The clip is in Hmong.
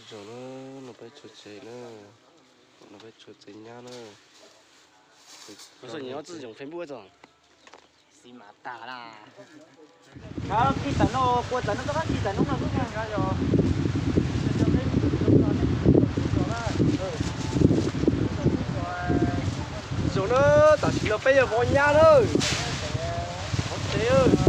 Zoo na, no peb tshuav tsev na, no peb tshuav tsev nyab na. Xi mas tas la. Khi tam no, kua tam no koj khi tam no no. Zoo na, tam sim no peb yog vov nyab na. Vov tsev.